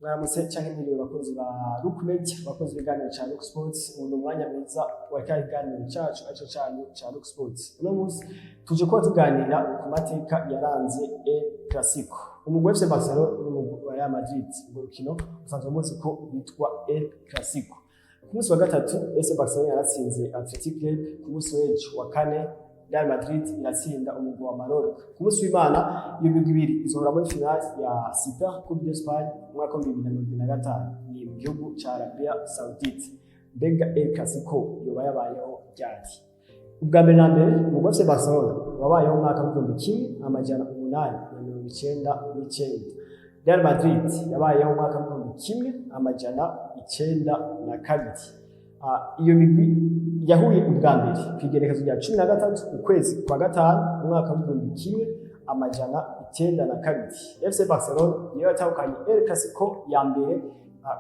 Mwaramutse canke mwiriwe, bakunzi ba Rook Media, bakunzi b'ibiganiro ca Rook Sports. Ubu ni umwanya mwiza wa ka kiganiro cacu, arico canyu ca Rook Sports. Uno munsi tuje kuba tuganira ku mateka yaranze El Clasico, umugwi wa FC Barcelona n'umugwi wa Real Madrid. Urwo rukino usanzwe muzi ko rwitwa El Clasico. Ku munsi wa gatatu FC Barcelona yaratsinze Athletic Club, ku munsi w'ejo wa kane Real Madrid iratsinda umugwi wa Mallorca. Ku munsi w'Imana iyo migwi ibiri izohura muri finale ya Super Coupe d'Espagne mu mwaka wa 2025, ni mu gihugu ca Arabia Saoudite. Mbega El Clasico yoba yabayeho ryari? Ubwa mbere na mbere, umugwi wa FC Barcelona wabayeho mu mwaka w'1899. Real Madrid yabayeho mu mwaka w'1902. Iyo migwi yahuye ubwa mbere kw'igenekerezo rya 13 ukwezi kwa gatanu mu mwaka w'1902. FC Barcelona niyo yatahukanye El Clasico ya mbere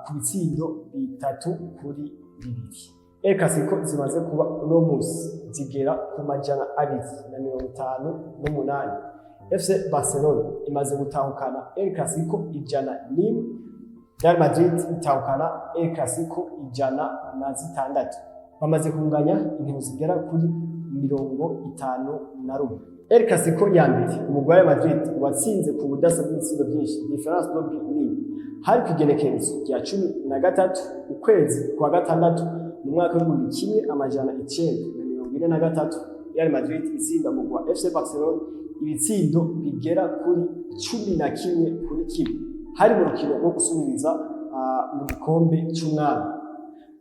ku bitsindo 3-2. El Clasico zimaze kuba uno munsi zigera ku 258. FC Barcelona imaze gutahukana El Clasico 101, Real Madrid itahukana El Clasico 106. Bamaze kunganya inkino zigera kuri 51. El Clasico ya mbere umugwi wa Real Madrid watsinze ku budasa bw'ibitsindo byinshi, différence de but nini, hari ku igenekerezo rya 13 ukwezi kwa gatandatu mu mwaka w'1943, Real Madrid itsinda umugwi wa FC Barcelona ibitsindo bigera kuri 11-1. Hari mu rukino rwo gusubiriza mu gikombe c'umwami.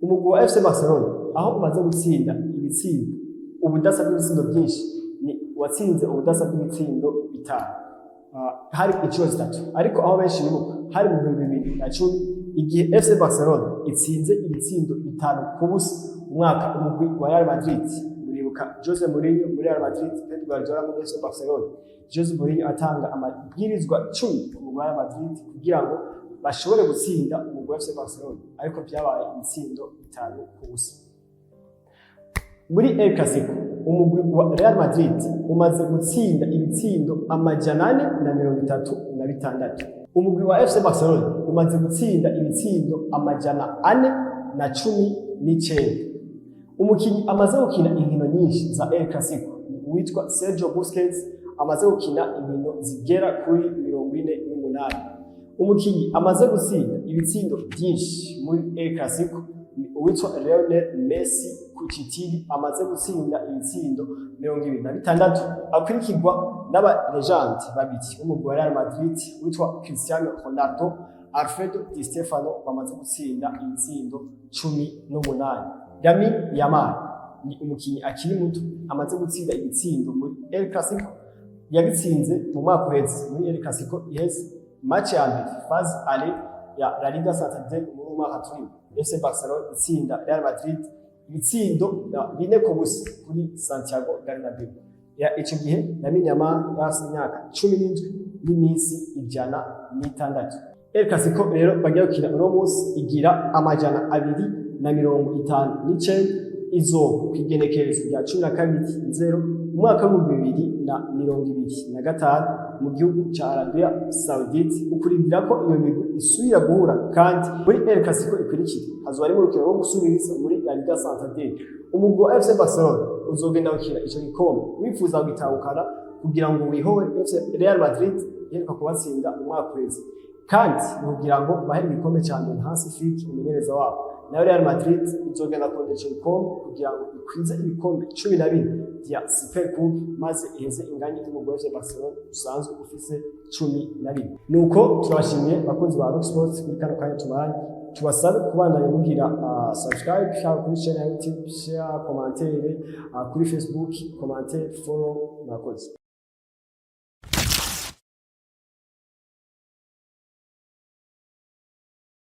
Umugwi wa FC Barcelona aho umaze gutsinda ibitsindo ubudasa bw'ibitsindo byinshi ni watsinze ubudasa bw'ibitsindo bitanu. Hari inshuro zitatu, ariko aho benshi bibuka hari mu 2010, igihe FC Barcelona itsinze ibitsindo 5-0 umwaka umugwi wa Real Madrid. Muribuka Jose Mourinho muri Real Madrid, Pep Guardiola muri FC Barcelona. Jose Mourinho atanga amabwirizwa 10 umugwi wa Real Madrid kugira ngo bashobore gutsinda umugwi wa FC Barcelona, ariko byabaye ibitsindo 5-0. Muri El Clasico umugwi wa Real Madrid umaze gutsinda ibitsindo 436, umugwi wa FC Barcelona umaze gutsinda ibitsindo 419. Umukinyi amaze gukina inkino nyinshi za El Clasico ni uwitwa Sergio Busquets, amaze gukina inkino zigera kuri 48. Umukinyi amaze gutsinda ibitsindo byinshi muri El Clasico ni uwitwa Lionel Messi Cuccittini, amaze gutsinda ibitsindo 26, akurikirwa n'aba légende babiri b'umugwi wa Real Madrid, witwa Cristiano Ronaldo, Alfredo Di Stefano, bamaze gutsinda ibitsindo 18. Lamine Yamal ni umukinyi akiri muto amaze gutsinda ibitsindo muri El Clasico. Yabitsinze mu mwaka uheze muri El Clasico iheze, match ya mbere, phase aller ya La Liga Santander muri uyu mwaka turimo, FC Barcelona itsinda Real Madrid ibitsindo 4-0 kuri Santiago Bernabeu. Ya ico gihe Lamine Yamal yarafise imyaka 17 n'iminsi 106. El Clasico rero bagiye gukina uno munsi igira 259, izoba kw'igenekerezo rya 12 nzero umwaka w'2025 mu gihugu ca Arabia Saoudite. Ukurindira ko iyo migwi isubira guhura kandi muri El Clasico ikurikira, hazoba ari mu rukino rwo gusubiriza muri La Liga Santander. Umugwi wa FC Barcelona uzogenda gukina ico gikombe wifuza kugitahukana kugira ngo wihore FC Real Madrid iheruka kubatsinda mu mwaka uheze, kandi ni kugira ngo bahe igikombe ca mbere Hansi Flick, umumenyereza wabo. Nayo Real Madrid izogenda kurondera ico gikombe kugira ngo ikwize ibikombe 14 vya Super Coupe, maze iheze inganye y'umugwi wa FC Barcelona usanzwe ufise 11. Nuko turabashimiye, bakunzi ba Rock Sports, kuri kano kanya tumaranye. Tubasabe kubandanya mugira subscribe share kuri channel ya YouTube, share, commentaire kuri Facebook, commentaire, follow. Murakoze.